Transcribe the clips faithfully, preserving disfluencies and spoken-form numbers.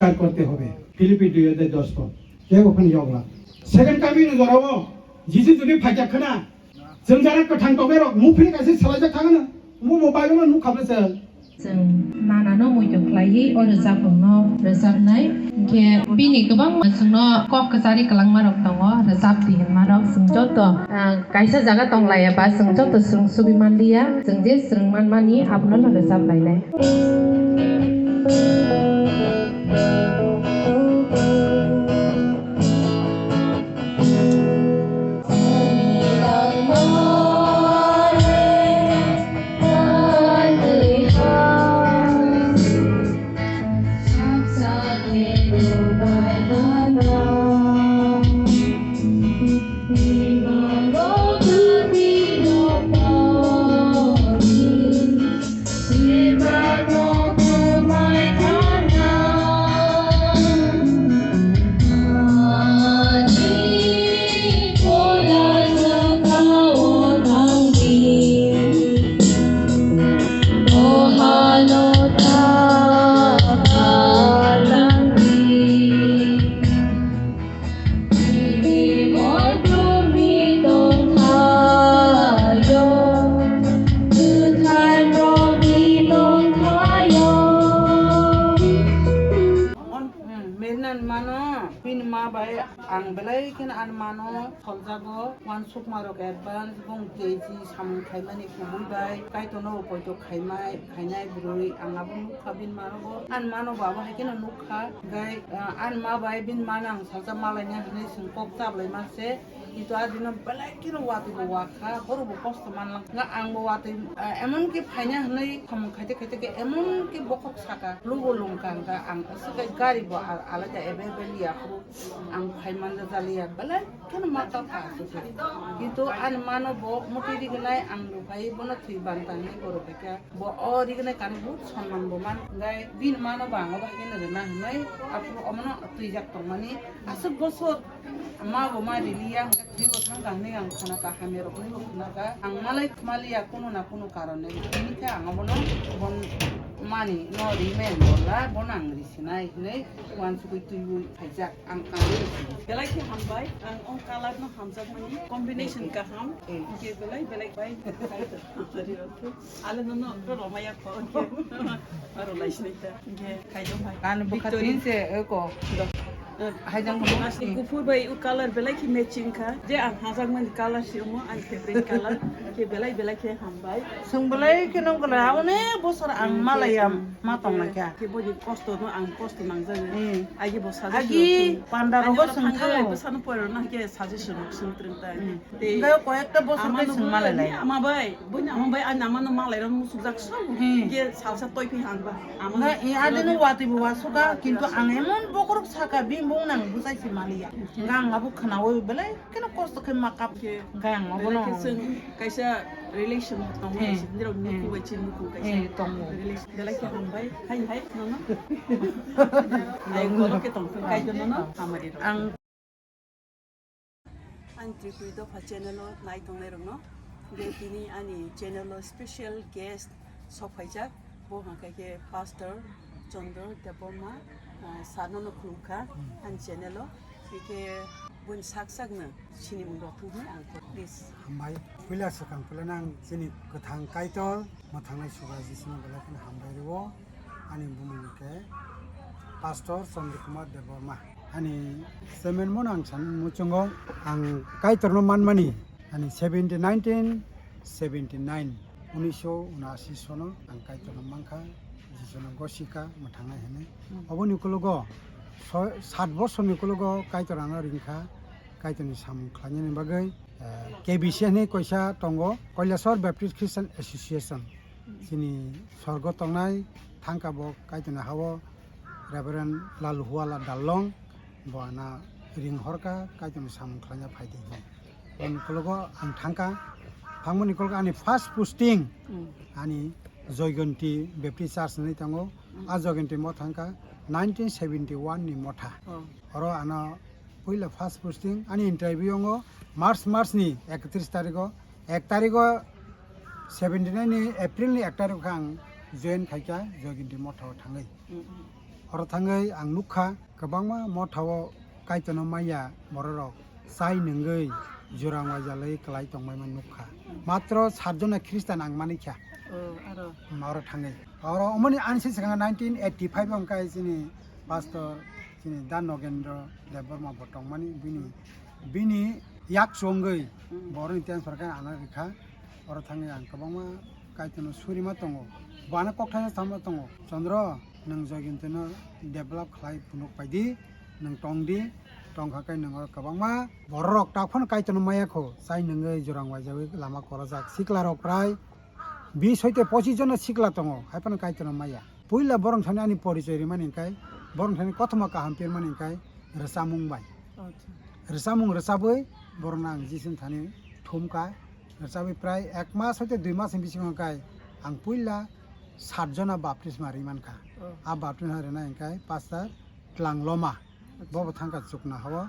স্বীকার করতে হবে। ফিলিপি দুই অধ্যায় দশ পদ। Kebo phani yokla. Second coming ni jorao Jisu jodi phaijak khana, chwng jara kwthang tongnairok muphri kaisa salaijak thangano, omo bo Bible o nukha bwswk. Chwng nanano muitu khlaiwi o rwchapmungno rwchapnai. Hinkhe bini kwbangma chwngno kok kwchari kwlangmarok tongo, rwchap di hinmarok. Chwng joto, ah, kaisa jaga tong laiya ba chwng joto chwng sugwi manliya, chwng je chwng manmani abono no rwchap lainai. Merinan mano, bini ma bai ang belai kheno ani mano soljago, uansukmarok advance, bong jeji samung khaimani kubui bai, Kaitorno poito khaimai, khainai bwrwi, ang abo nukha bini mano bo, ani mano bo abo hai kheno nukha, hwnkhe, ah, ani ma bai bini mano ang salsa malaina hinwi chwng kok chablai manse, kintu a dino belai kheno watwi bo wakha, borok bo kosto manlang, hwnkhe ang bo watwi, ah, emon ki phaina hinwi samung khaite khaite khe emon ki bokhok saka, lugo lungkha, hwnkhe ang aswk khe gari bo al-, alaida available ya phuru. Ang phai manja jaliya belai kheno ma ta ta aswk. Kintu ani mano bo muti rignai ang nuphai bono thwi banta hinwi borok hai khe bo o rignai kani buhut sonman bo man hwnkhe bini mano bo ang obo hai kheno rwna hinwi aphuru omono twijak tongmani aswk bosor ma bo ma riliya hwnkhe thwi bo thangkha hinwi ang khna kha hamya rokni bo khna kha ang malai maliya kunu na kunu karone bini khe ang obono bon mani no rimai bolla bono ang risinai hinwi. Uansugwi twiwi phaijak ang kanwi. Belai khe hambai, ang o colour no hamjakmani combination kaham. Eh. Hwnkhe belai belai bai. Ale nono ro romaya kho, hwnkhe aro lai sinai ta. Hwnkhe kaido bai. Kan bwkha Victory. Tin se, eh, ko. Do. Eh, Haijang last ni kuphur bai u colour belai khe matching kha. Je ang hamjakmani colour se omo, ani favorite colour. Hwnkhe belai belai khe hambai. Chwng belai khe nong kala, onek bosor ang malaya. Ma tong lai kha. Khe boni kosto no ang kosto nangjago. Hmm. Agi bo sajak. Agi panda rogo sung thango. Bwsano poiro na khe sajak sung sung tring ta. Hmm. Tei hwnkhe koyekta bosor ama bai no sung malai lai. Ama bai, boni ama bai ani ama no malai rok musuk jak sung. Hmm. Khe salsa toi phi hang ba. Ama no. Hwnkhe i adi no watwi bo wasuk kha, kintu ang emon bokorok saka bini bung nang bwsai se maliya. Hwnkhe ang abo khnawi belai kheno kosto khe ma kap khe. Hwnkhe ang abo no. Belai khe chwng kaisa Relation tongmani. Eh, sini rok nuku eh, bai chini nuku kaisa eh, tongo. Relation belai khe hambai. Hai, hai, nono. Ai, kolo khe tong, kai khe nono, hamari rok. Ang ani Tripuri Dopha channel o nai tongnai rokno, je tini ani channel o special guest sok phaijak, bo hwnkha khe Pastor Chandra Debbarma, ah, sir no no khulumkha ani channel o. Hwnkhe boni sak sakno sinimung rok thung hwnwi ang kok, please. Hambai. Puila swkang puila nang chini kwthang Kaitor mwthangnai Subha Jisuno belai kheno hambai rwo. Ani bumung khe Pastor Chandra Kumar Debbarma. Ani chairman mo nang san muchungo ang Kaitorno manmani. Ani seventy, nineteen seventy nine, unisho unashi sono ang Kaitorno mankha, Jisuno gosika mwthangnai hwnwi. Hmm. Oboni ukologo so-, sat bosorni ukologo Kaitor ano ringkha, Kaitorni samung khlainani bagwi, eh, K B C hwnwi koisa tongo, Kailasor Baptist Christian Association. Hmm. Chini sorgo tongnai thangka bo Kaitorni hao Reverend Lalhuala Dallong, bo ana ring horka, Kaitorni samung khlaina phaidi hwnwi. Boni ukologo ang thangka, thangmani ukologo ani first posting, hmm, ani Joygonti Baptist Church hwnwi tongo. Hmm. A Joygonti motha wngkha nineteen seventy one ni motha. Oh. Oro ano puila first posting, ani interview wngo March, March ni ekatris tarigo, ek tarigo seventy nine ni April ni ek tarigo khe ang join khaikha Joygonti motha o thangwi. Hmm, hmm. Oro thangwi ang nukha, kwbangma mothao Kaitorno maya bororok chai nungwi jora waijalwi kwlai tongbaima nukha. Matro satjona Khristan ang manikha. Oh, aro? Oro thangwi. Oro omoni ansi swkang nineteen eighty-five o hwnkhe chini pastor, chini Da Nogendra Debbarma bo tongmani, bini, bini yak chongwi Hmm. boroni transfer khe ano rikha. Oro thangwi ang kwbangma Kaitorno surima tongo. Bo ano kokthaisa samma tongo. Chandra, nwng Joyantino develop khlai phunuk paidi, nwng tongdi, tongkha khe nwng oro kwbangma bororok tak phano Kaitorno maya kho, chai nungwi jorang waijawi lama korojak. Siklarok prai bis hoite pochis jona sikla tongo, hai phano Kaitorno maya. Puila borok thani ani porichoi rimani hwnkhe, borok thani kothoma kaham pirmani hwnkhe rwchapmung bai. Acha. Rwchapmung rwchabwi borokno ang Jisuni thani thumkha. Rwchabwi prai ek mas hoite dui mas ni bisingo hwnkhe ang puila sat jona baptisma rimankha. Oh. A baptisma rinai hwnkhe Pastor Tlangloma. Bobo thangkha chukna hao.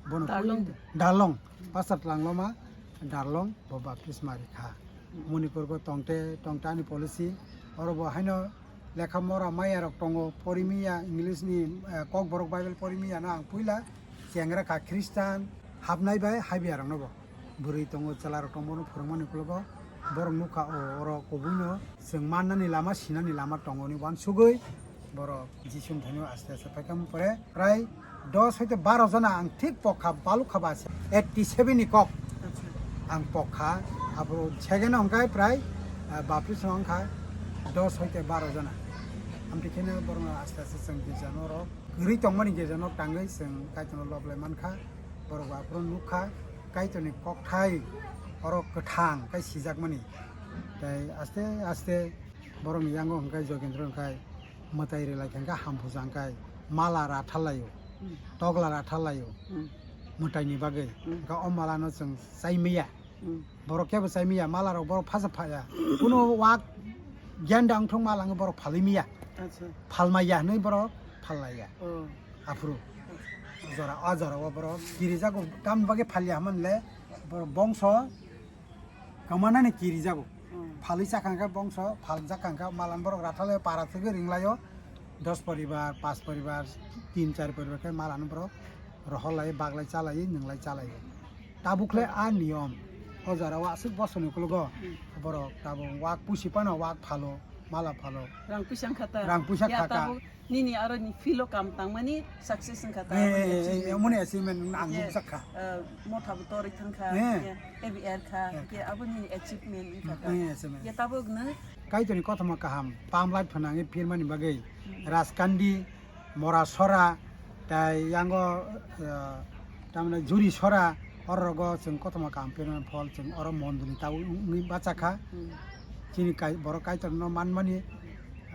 Bono Darlong. Darlong. Pastor Tlangloma, Darlong, bo baptisma rikha. Manipur bo tongte, tongte ani policy. Oro bo haino lekha mora maya rok tongo, porimiya, English ni, eh, Kokborok Bible porimiya no ang puila chengra kha Christian hapnai bai haibiya rok no bo. Bwrwi tongo, chwla rok tongo, bono phwrwngmani ukologo borok nukha, o, oro kubui no chwng mannani lama, sinani lama tongo hinwi uansugwi borok Jisuni thani aste aste phaikha. Pore prai dos hoite baro jona ang thik pokha, balukha ba se eighty seven ni kok Acha. Ang pokha, abo second hwnkhe prai, ah, baptisma wngkha dos hoite baro jona. Amtwi kheno borokno aste aste chwng girja norok kwrwi tongmani girja nok tangwi chwng Kaitorno lob lai mankha, borok aphuru nukha Kaitorni kokthai oro kwthang khe sijakmani. Tei aste aste borokni yango hwnkhe Jogendra hwnkhe mwtai rwlai kha, hwnkhe ham puja hwnkhe mala rathar laio, Hmm. tokla rathar laio, Hmm. mwtaini bagwi. Hmm. Hwnkhe o malano chwng chai maya. Hmm. Borok kebo chai maya, mala rok borok phasa phaya. Kuno wak gyan da wngthok mala wngwi borok phalwi maya. Acha. Phalmaya hinwi borok phallaiya. Oh. Aphuru. Jora, o jora o borok kirijago, tamni bagwi phalya hwnle borok bongso kwmanani kirijago. Hmm. Phalwi chakha hwnkhe bongso, phaljak kha hwnkhe malan borok rathale para thwgwi ringlaio. Dos poribar, pas poribar, tin char poribar khe malan borok rohor lai, baglai chalai, nwnglai chalai. Tabuk le a niyom. O jora o aswk bosoni ukologo Hmm. borok tabuk wak pusi pano wak phalo, mala phalo. Rang puisa wngkha ta. Rang puisa Ya khaka. Tabuk nini aro ni filo kam tangmani success wngkha ta, Eh, aro ni eh, eh, achievement. Emoni achievement ang Ye, nukjak kha. Eh, motha bo torwi thangkha, Eh. ye, A B R kha, Eh. ye, abo nini achievement wngkha ta. Eh, achievement. Ye tabuk no Kaitorni kothoma kaham, pam light phanangwi phirmani bagwi Hmm. Raskandi, Mora Sora, tai yango, eh, tamni Juri Sora, oro rogo chwng kothoma kaham phirmani phol chwng oro mondoli tabuk wngwi bachakha. Hmm. Chini kai-, borok Kaitorno manmani,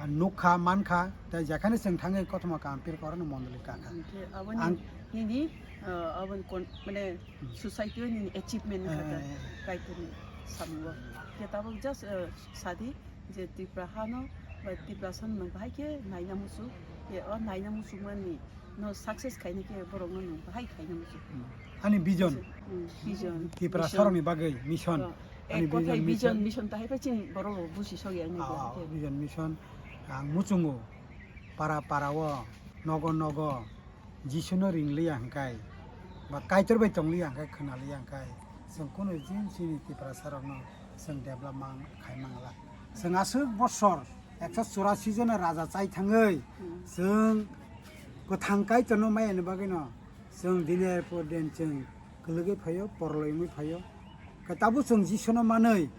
ah, nukha, mankha, tai jekhane chwng thangwi kothoma kaham phirkha orono mondoli kakha. Hwnkhe aboni Ang nini, ah, aboni kon-, mane Hmm. society o nini achievement wngkha kha Eh. Kaitorni samungo. Khe tabuk just, ah, sadi je Tripura hano bai Tiprasa no bahai khe naina muchuk. Khe o naina muchukmani no success khaina khe borokno nwng bahai khaina muchuk. Hmm. Ani vision. Hmm, vision, Tiprasa mission. Rokni bagwi mission. Oh. Ani ek kothai vision, vision, mission. Mission tahai khe chini borok rok busi sogya wngwi Ah, khe. Vision, mission. Ang muchungo para para o, nogo nogo, Jisuno ringliya hwnkhe, ba Kaitor bai tongliya hwnkhe, khwnaliya hwnkhe, chwng kunu din chini Tiprasa rokno chwng development khai mangla. Chwng aswk bosor ekso churasi jona raja chai thangwi, Hmm. chwng kwthang Kaitorno mayani bagwino chwng dinner por din chwng kwlwgwi phaio, porloi wngwi phaio. Khe tabuk chwng Jisuno manwi,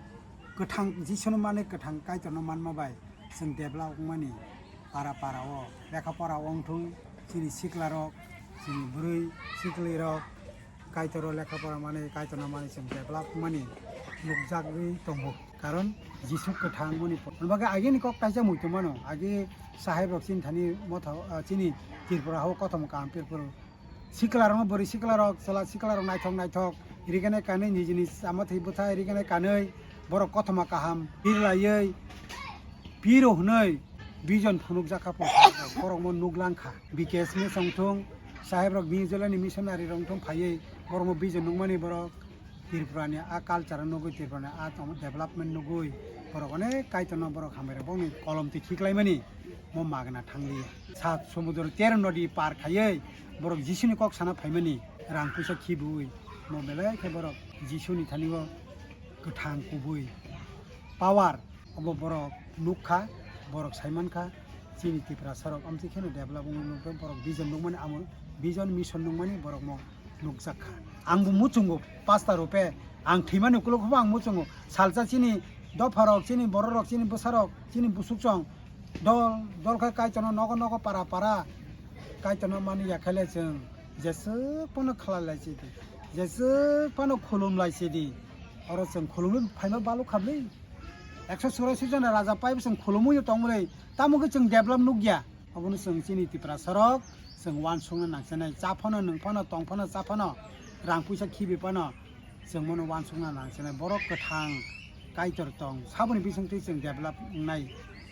kwthang Jisuno manwi kwthang Kaitorno manma bai chwng develop wngmani para para o lekha pora wngthung, chini sikla rok, chini bwrwi siklirok Kaitor o lekha pora manwi, Kaitorno manwi chwng develop wngmani nukjagwi tongo. Karon Jisu kwthang wngmani pho-, bagwi agini kok kaisa muitu mano, agi saheb rok chini thani motha, ah, chini Tripura hao kothoma kaham pirphuru. Siklarokno bwrwi siklarok, chwla siklarok naithok naithok, rikene kanwi nijini chama thwi bwtha rikene kanwi borok kothoma kaham pirlaiwi piro hwnwi vision phunukjakha pho borokno nuglangkha. B K S ni songthung sahebrok New Zealand ni missionary rok thung phaiwi borokno vision nukmani borok Tripura ni a culture nugwi, Tripura ni a tong development nugwi borok onek Kaitorno borok hambai rok bokni kolom twi khiklaimani. mo magna thangliya. Sat somudro tero nodi par khaiwi borok Jisuni kok sana phaimani rang puisa khibiwi mo belai khe borok Jisuni thani o kwthang kubui power obo borok nukha, borok saimankha, chini Tiprasa rok amtwi kheno develop wngwi nukha, borok vision nukmani amo vision mission nukmani borok mo nukjakha. Angbo muchungo pasta rupe ang thwimani ukulok khe bo ang muchungo salsa chini dopharok, chini bororok, chini bwsarok, chini busuksong dol dol khe Kaitorno nogo nogo para para Kaitorno mani yakhele chwng jeswk phano khlai lai sidi, jeswk phano khulum lai sidi. Oro chwng khulumwi phaima baluk khabli. Ekso churaisi jona raja paibo chwng khulumwi tongmwlwi. Tamo khe chwng develop nukya. Obono chwng chini Tiprasa rok chwng uansukna nangchanai. Cha phano, nwng phano, tong phano, cha phano, rang puisa khibi phano chwng bono uansukna nangchanai. Borok kwthang Kaitor tong. Saboni bisingtwi chwng develop wngnai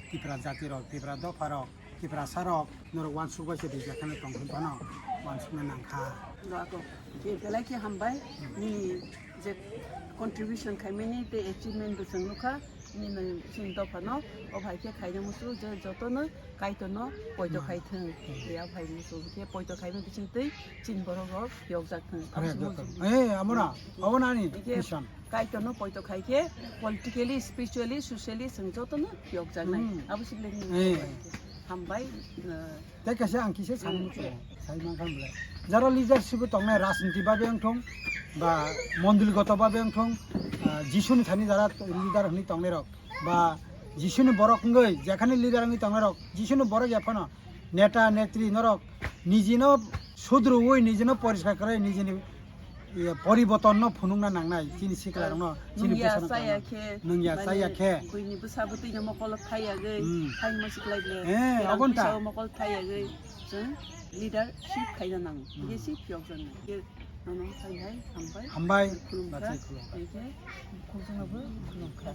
Tipra jati rok, Tipra dopha rok, Tiprasa rok, norok uansuk bai se rijak kheno tong phano uansukna nangkha. Dako, je belai khe hambai, nini je contribution khaimani tei achievement bo chwng nukha, nini chini dophano, o hai khe khaina muchungo je jotono Kaitorno poito khai thwng. Ya phai muchung khe poito khaima bisingtwi chini borok rok yokjak thwng. Abo se muchung. Eh, amora, abo nani mission. Kaitorno poito khai khe politically, spiritually, socially chwng jotono yokjaknai. Hmm. Abo se belai ni hambai. Tei kaisa ang kisa sani muchungo, sai mankha bwlai. Jara leadership tongnai rajniti babe wngthong, ba mondoligoto babe wngthong, ah, Jisuni thani jara leader hwnwi tongnai rok, ba Jisuni borok wngwi jekhani leader wngwi tongnai rok, Jisuni borok ya phano neta, netri norok nijino sudruwi, nijino poriskar khlai, nijini iya, poriboton no phunukna nangnai, chini sikla rokno, chini bwsa rokno. Nungya chaya khe, nungya chaya khe. Buini bwsa bwtwi no mokol thai yagwi, hmm, thaima siklai ble. Eh, abon ta. Mokol thai yagwi, chwng leadership khaina nang. Hmm. Ye si phiyok jang nang. Ye nono sai hai, hambai. Hambai, khulumkha. Bathai khulumkha. Ye khe, khulumkha.